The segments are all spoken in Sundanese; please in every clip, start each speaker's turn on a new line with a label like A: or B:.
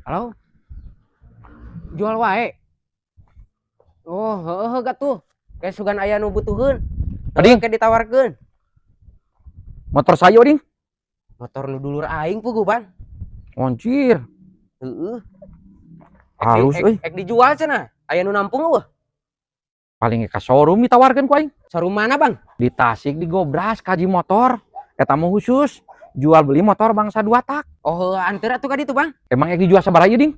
A: Halo? Jual wae. Oh, heeh heuh tuh. Kayak sugan aya nu butuheun.
B: Ading.
A: Kayak ditawarkeun.
B: Motor saya, Ding.
A: Motor nu dulur aing puguh, Bang.
B: Anjir.
A: Heeh.
B: Halus euy.
A: Ek dijual cenah. Aya nu nampung eueuh.
B: Paling ka showroom ditawarkeun ku aing.
A: Showroom mana, Bang?
B: Di Tasik di Gobras kaji motor. Eta mah khusus jual beli motor bangsa dua tak.
A: Oh, heuh anteur atuh ka ditu, Bang.
B: Emang ek dijual sabaraha ieu, Ding?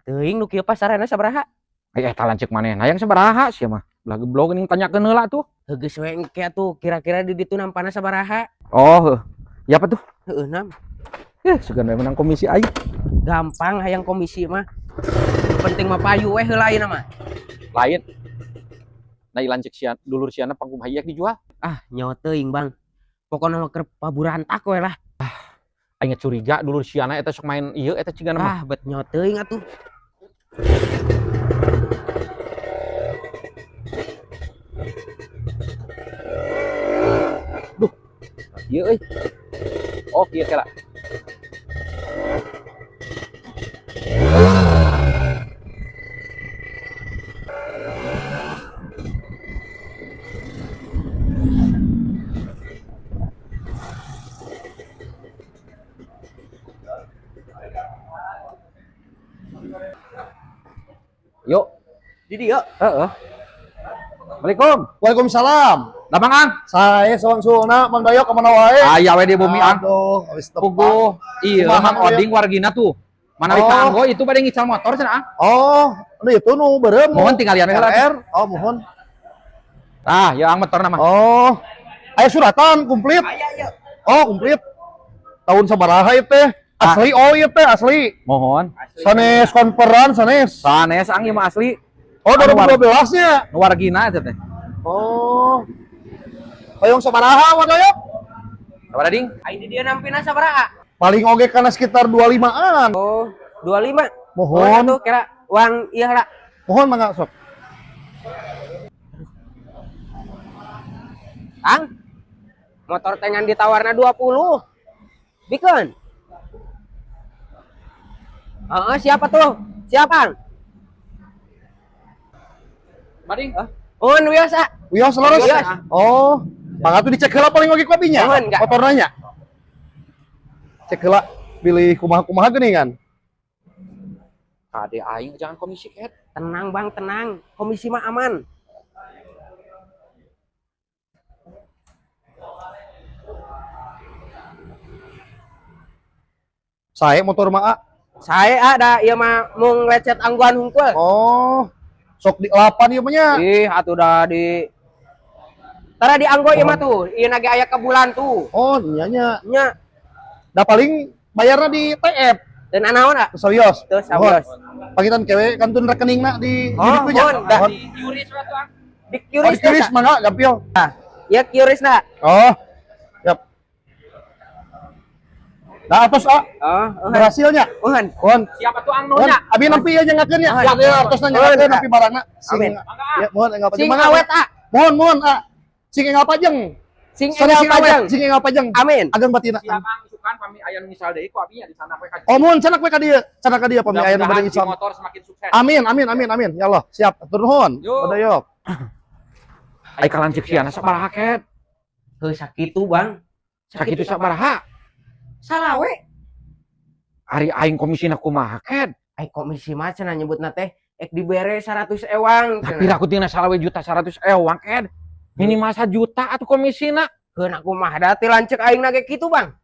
A: Teuing nu kieu pasarana sabaraha?
B: Eh, eta lanceuk manehna yang sabaraha sia mah. Belah geblog geuning tanyakeun heula tuh.
A: Heuh geus we engke atuh kira-kira di ditu nampana sabaraha?
B: Oh, heuh. Ya apa tuh?
A: Heueuh nam.
B: Eh, sugan we menang komisi aing.
A: Gampang hayang komisi mah. Nu penting mah payu we heula ayeuna mah.
B: Lain. Nah, lanceuk sia dulur siana pangkumaha ieu dijual?
A: Ah, nyawa teuing, Bang. Pokona mah keur paburantak we lah.
B: Aing curiga dulur siana eta sok main ieu eta cigana mah.
A: Ah, bet nyawa teuing atuh.
B: Ieu euy. Oh, kieu kela. Yuk,
A: Di dieu.
B: heeh. Assalamualaikum.
C: Waalaikumsalam.
B: Damang Ang.
C: Saya sawang-suwungna Mang Doyok kemana wae?
B: Aya we di bumi Ang.
C: Aduh, habis tepang.
B: Puguh. Iya,
C: Kumaha
B: Mang
C: Mang Doyok?
B: Oding wargina tuh. Mana oh.
C: Oh.
B: Kanggo itu pada ngical motor cenah Ang.
C: Oh, nu itu nu beureum.
B: Mohon tinggalian we heula.
C: RR. Oh, mohon.
B: Tah, ya Ang motorna mah.
C: Oh. Aya suratan komplit.
A: Aya ieu.
C: Oh, komplit. Tahun sabaraha ieu teh? Asli oh ieu teh asli.
B: Mohon.
C: Sanes konperan sanes.
B: Sanes Ang ieu mah asli.
C: Oh, 2012 nya.
B: Nu wargina eta teh.
C: Oh. Hoyong sabaraha Mang Doyok?
B: Sabaraha ding?
A: Ai di dieu nampina sabaraha?
C: Paling oge kana sekitar 25-an.
A: Oh, 25.
C: Mohon.
A: Oh, tuh kira uang ieu heula.
C: Mohon mangga sok.
A: Kang. Motor tengan ditawarna 20. Bikeun. Heeh, siapa tuh? Siapa?
B: Bading.
A: Oh, nu biasa.
C: Wios leres.
A: Wios.
C: Oh, mangga tuh dicek heula paling oge ku abinya.
A: Mohon, enggak.
C: Motorna nya. Cek heula bilih kumaha-kumaha geuningan.
B: Kade aing jangan komisi ket.
A: Tenang, Bang, tenang. Komisi mah aman.
C: Saya motor mah A.
A: Saya ada ieu mah mung lecet angguan hungkul.
C: Oh, sok di 8 ieu mah nya.
A: Ih, atuh dah di Tara di anggo ieu mah tuh, ieu nage aya ke bulan tuh.
C: Oh, nya nya.
A: Nya,
C: Da paling bayarna di TF.
A: dan anaon ah?
C: Teu sawios.
A: Teu sawios.
C: Pagitan kewe kantun rekeningna di
A: Oh,
C: di ditu nya.
A: mohon, dah.
C: Mohon.
B: Di yuris we tuh Ang.
A: Di
C: Oh,
A: QRIS
C: di QRIS mangga gampil.
A: Ya QRIS na.
C: Oh. Siap. Nah, atos A,
A: Oh, uhun.
C: berhasilnya.
A: Uhun.
C: Mohon.
B: Siapa tuh Ang
C: Mohon,
B: nunya?
C: abi nampi ieu nyangakeun nya.
A: Mohon.
C: Ya, ieu artosna nyangakeun
A: Mohon,
C: nampi barangna. Sing
A: Amin.
C: ya, mohon enggal pajeng.
A: Sing
C: Mangga,
A: awet ah.
C: Mohon, mohon, A. Sing enggal pajeng.
A: Sing
C: Sanes
A: enggal
C: sing awet,
A: pajeng.
C: sing enggal pajeng.
A: Amin.
C: Ageng batina.
B: Siap Ang, isukan pami aya nu ngisal deui ku abi nya di sana we ka.
C: Oh, mohon canak we ka dieu. Canak ka dieu pami aya nu bade
B: Mudah-mudahan si
C: ngisal.
B: motor semakin sukses.
C: Amin, amin, amin, amin. Ya Allah, siap. Atur nuhun.
B: Yo.
C: Badayok.
B: Ai kalanceuk siana sabaraha ket?
A: Heuh sakitu, Bang.
B: Sakitu sabaraha?
A: Salah we.
B: Ari aing komisina kumaha ket?
A: Ai komisi mah cenah nyebutna teh ek dibere 100 ewang
B: Tapi
A: cenah.
B: aku tina salawe juta 100 ewang ket. Minimal 1 juta atuh komisina.
A: Keun aku mah da teh lanceuk aing na ge kitu, Bang.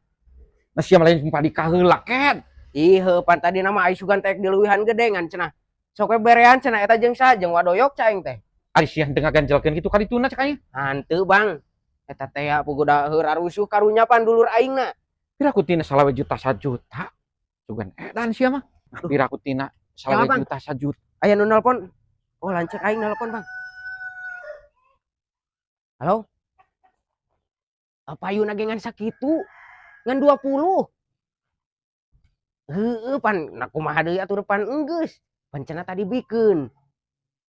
B: Nah sia mah lain sumpah dikaheula ket.
A: Ih, heuh pan tadi nama ai sugan teh ek dileuwihan gede ngan cenah. Sok we berean cenah eta jeung saha jeung wadoyok ca aing teh.
B: Ari sia teu ngaganjelkeun kitu ka dituna cek aing.
A: Hanteu, Bang. Eta teh ya puguh da heur arusuh karunya pan dulur aingna.
B: Pira ku tina salawe juta 1 juta. Sugan edan sia mah. Nah, pira ku tina salawe
A: Siapa, Bang?
B: juta 1 juta.
A: Aya nu nelpon. Oh, lanceuk aing nelpon, Bang. Halo? Apa ayeuna ge ngan sakitu? Ngan 20. Heueuh pan na kumaha deui atuh depan enggeus. Pan cenah tadi bikeun.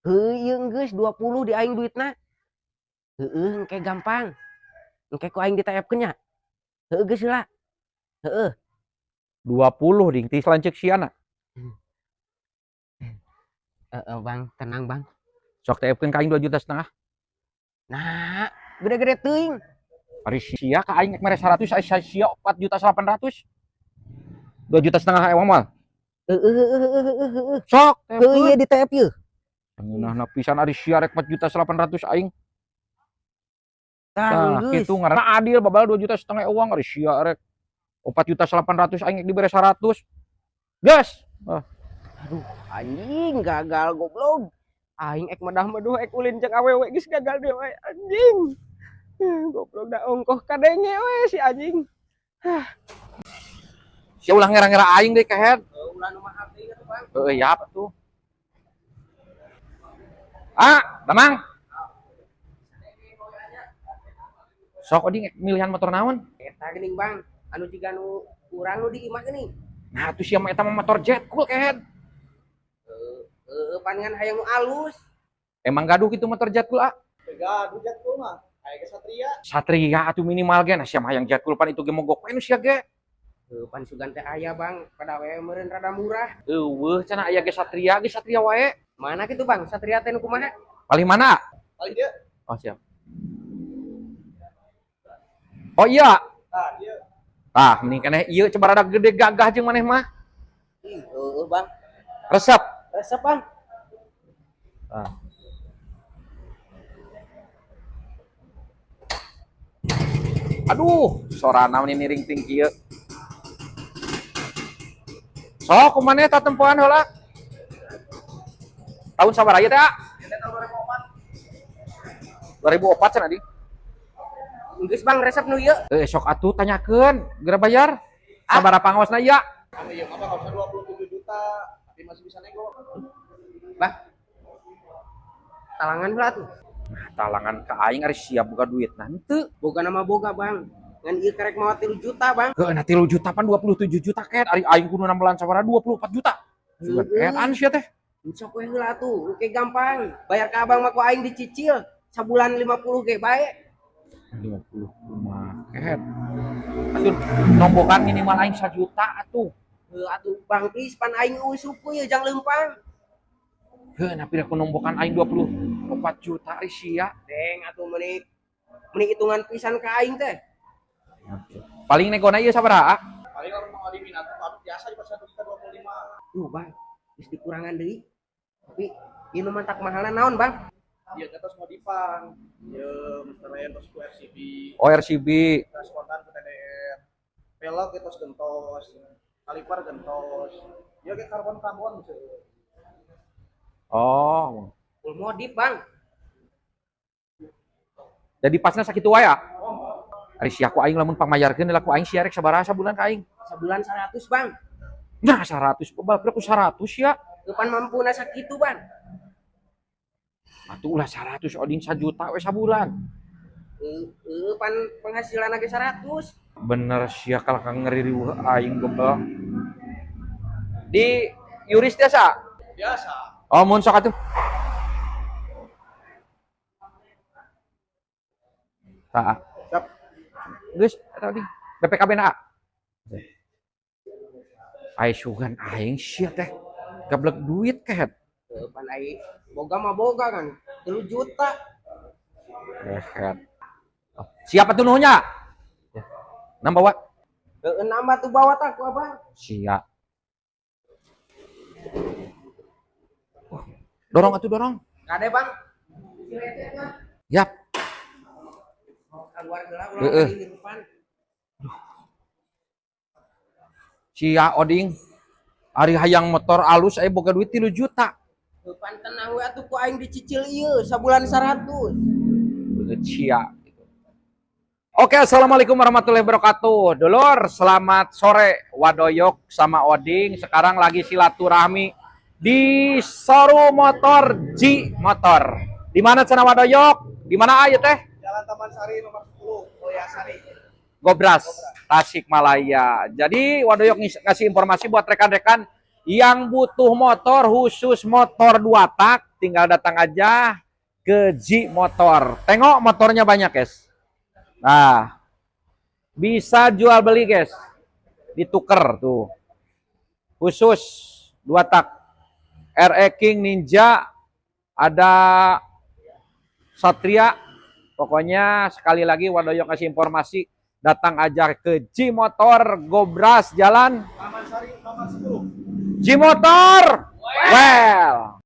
A: Heueuh ieu enggeus 20 di aing duitna. Heueuh engke gampang. Engke ku aing di TF-keun nya. Heueuh geus heula. Heueuh.
B: 20 ding ti lanceuk siana.
A: Heeh, Bang, tenang, Bang.
B: Sok TF-keun ka aing 2,5 juta.
A: Nah, gede-gede teuing.
B: Ari sia ka aing mere 100, ari sia 4 juta 800. 2,5 juta ewang moal.
A: Heeh heeh heeh heeh heeh.
B: Sok
A: Heuh, ieu di TF ieu.
B: Ngeunahna pisan ari sia rek 4 juta 800 aing.
A: Tah,
B: Tah,
A: geus.
B: kitu ngaranna adil babal 2,5 juta ewang, ari sia rek 4 juta 800 aing dibere 100. Gas. Ah.
A: Aduh, anjing gagal, goblok. Aing ek medah-meduh ek ulin jeung awewe geus gagal deui wae, anjing. Goblok, da ongkoh kadenge we si anjing.
B: Sia ulah ngera-ngera aing deui, kehed.
A: Ulah nu mahal teuing atuh, Bang.
B: Heeh, yap tuh. Ah, Damang. Sok oding milihan motor naon?
A: Eta geuning, Bang, anu jiga nu urang nu di imah geuning.
B: Nah, tuh sia mah eta mah motor jet cool, kehed.
A: Heeh, pan ngan hayang nu alus.
B: Emang gaduh gitu motor jet cool, ah?
C: Gaduh jet cool mah. Aya ge Satria.
B: Satria atuh minimal ge, nah sia mah hayang jet cool pan itu ge mogok we nu sia ge.
A: Heuh, pan sugan teh aya, Bang, pada we meureun rada murah.
B: Eueuh cenah aya ge Satria ge Satria wae.
A: Mana kitu, Bang? Satria teh nu kumaha?
B: Paling mana?
C: Paling dia.
B: Oh, siap. Oh iya.
C: Tah, ieu.
B: Tah, mending keneh ieu coba rada gede gagah jeung maneh mah.
A: Ih, heueuh, Bang.
B: Resep.
A: Resep, Bang.
B: Tah. Aduh, sorana meni miring ting kieu. Sok kumaha eta tempoan heula? Tahun sabaraha ieu teh? Ah?
C: Eta tahun 2004.
B: 2004 cenah di.
A: Geus, Bang, resep nu ieu.
B: Eh, sok atuh tanyakeun, geura bayar. Sabaraha pangaosna ieu?
C: Anu ieu mah pangaosna 27 juta, tapi masih bisa nego.
A: Bang. Talangan heula tuh.
B: Nah, talangan ka aing ari siap boga duit henteu.
A: Boga nama boga, Bang. Ngan ieu karek mawa 3 juta, Bang.
B: Heuh, nah 3 juta pan 27 juta ket, ari aing kudu nambalan sabaraha 24 juta. Sugan
A: Heueuh.
B: edan sia teh.
A: Sok we heula tuh, oke gampang. Bayar ka abang mah ku aing dicicil sabulan 50 ge bae.
B: 50 kumaha ket. Atuh nombokan minimal aing 1 juta atuh.
A: Heuh atuh, Bang, please pan aing eueuh suku ieu jang leumpang.
B: Heuh, nah pira ku nombokan aing 24 juta ari sia.
A: Deng atuh meuni meuni hitungan pisan ka aing teh.
B: Paling negona ieu sabaraha?
C: Paling orang mau diminat tapi biasa di pasar juta 25.
A: Tuh, Bang, geus dikurangan deui. Tapi ieu nu mantak mahalna naon, Bang?
C: Ieu teh tos modifan. Ieu Mr. tos ku RCB,
B: Oh, RCB.
C: transportan ku TDR. Velg ge tos gentos, kaliper gentos. Ieu ge karbon-karbon seueur.
B: Oh.
A: Full modif, Bang.
B: Jadi pasna sakitu wae, ah? Ari sia ku aing lamun pangmayarkeun ku aing sia rek sabaraha sabulan ka aing?
A: Sabulan 100, Bang.
B: Nah, 100 bebal ku 100 ya.
A: Kapan mampuna sakitu, Bang?
B: Atuh ulah 100 oding 1 juta we sabulan.
A: Heueuh, pan penghasilan ge 100.
B: Bener sia kalah ka ngeririweuh aing goblok. Di Yuris biasa?
C: Biasa.
B: Oh, mun sok atuh. Tah.
C: Siap.
B: Geus eta tadi. BPKB na. Ai sugan aing sia teh. Gablek duit kehed.
A: Heuh, pan ai boga mah boga kan. 3 juta.
B: Kehed. Oh, siapa tuh nuhnya? Nambah wa?
A: Heueuh, nambah tuh bawa tak ku abang.
B: Sia. Oh, dorong atuh dorong.
A: Kade, Bang.
B: Yap.
A: Keluar heula ulah
B: Heeh.
A: di depan.
B: Sia oding. Ari hayang motor alus aya boga duit 3 juta.
A: Heuh, pan tenang we atuh ku aing dicicil ieu sabulan 100.
B: Beungeut sia gitu. Oke, assalamualaikum warahmatullahi wabarakatuh. Dulur, selamat sore. Wadoyok sama Oding sekarang lagi silaturahmi di showroom motor G Motor. Di mana cenah Wadoyok? Di mana aya teh?
C: Jalan Taman Sari nomor 10, Mulyasari.
B: Gobras, Tasikmalaya. Jadi Wadoyok ngasih informasi buat rekan-rekan yang butuh motor khusus motor 2 tak, tinggal datang aja ke G Motor. Tengok motornya banyak, guys. Nah, bisa jual beli, guys. Dituker tuh. Khusus 2 tak. RE King Ninja, ada Satria. Pokoknya sekali lagi Wadoyo kasih informasi, datang aja ke G Motor Gobras Jalan
C: Taman Sari nomor 10.
B: G Motor. Well.